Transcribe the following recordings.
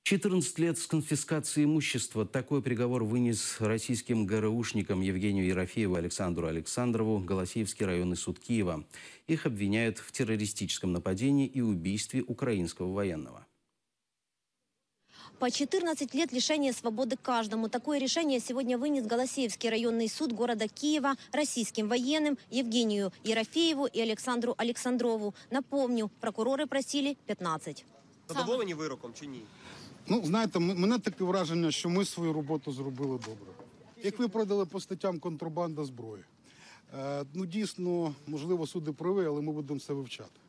14 лет с конфискацией имущества. Такой приговор вынес российским ГРУшникам Евгению Ерофееву и Александру Александрову Голосеевский районный суд Киева. Их обвиняют в террористическом нападении и убийстве украинского военного. По 14 лет лишения свободы каждому. Такое решение сегодня вынес Голосеевский районный суд города Киева российским военным Евгению Ерофееву и Александру Александрову. Напомню, прокуроры просили 15. Задоволені вироком чи ні? Ну, знаєте, мене таке враження, що ми свою роботу зробили добре. Як виправдали по статтям контрабанда зброї. Ну, дійсно, можливо, суди праві, але ми будемо це вивчати.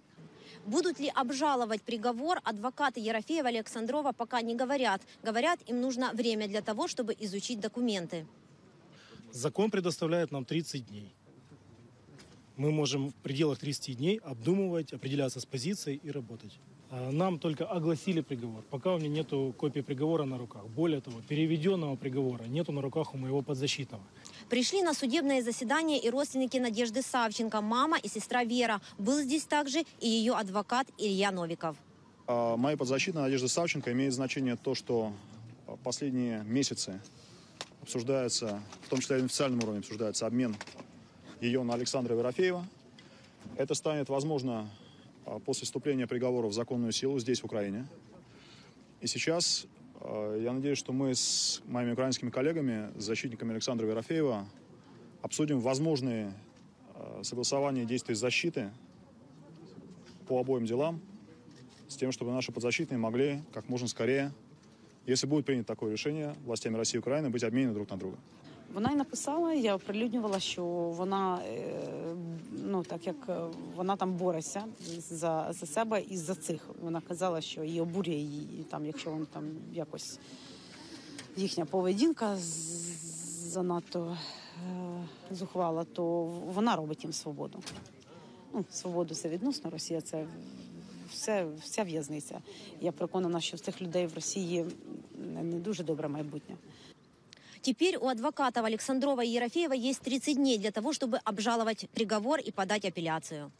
Будут ли обжаловать приговор, адвокаты Ерофеева и Александрова пока не говорят. Говорят, им нужно время для того, чтобы изучить документы. Закон предоставляет нам 30 дней. Мы можем в пределах 30 дней обдумывать, определяться с позицией и работать. Нам только огласили приговор. Пока у меня нету копии приговора на руках. Более того, переведенного приговора нету на руках у моего подзащитного. Пришли на судебное заседание и родственники Надежды Савченко, мама и сестра Вера. Был здесь также и ее адвокат Илья Новиков. Моя подзащитная Надежда Савченко имеет значение то, что последние месяцы обсуждается, в том числе и на официальном уровне обсуждается обмен ее на Александра Ерофеева. Это станет возможно после вступления приговора в законную силу здесь, в Украине. И сейчас я надеюсь, что мы с моими украинскими коллегами, с защитниками Александра Ерофеева, обсудим возможные согласования действий защиты по обоим делам, с тем, чтобы наши подзащитные могли как можно скорее, если будет принято такое решение властями России и Украины, быть обменены друг на друга. Вона й написала, я оприлюднювала, що вона, ну, так як вона там бореться за себе і за цих. Вона казала, що її обурює, її, там, якщо вони там якось їхня поведінка занадто зухвала, то вона робить їм свободу. Свободу це відносно, Росія це вся в'язниця. Я переконана, що в цих людей в Росії не дуже добре майбутнє. Теперь у адвокатов Александрова и Ерофеева есть 30 дней для того, чтобы обжаловать приговор и подать апелляцию.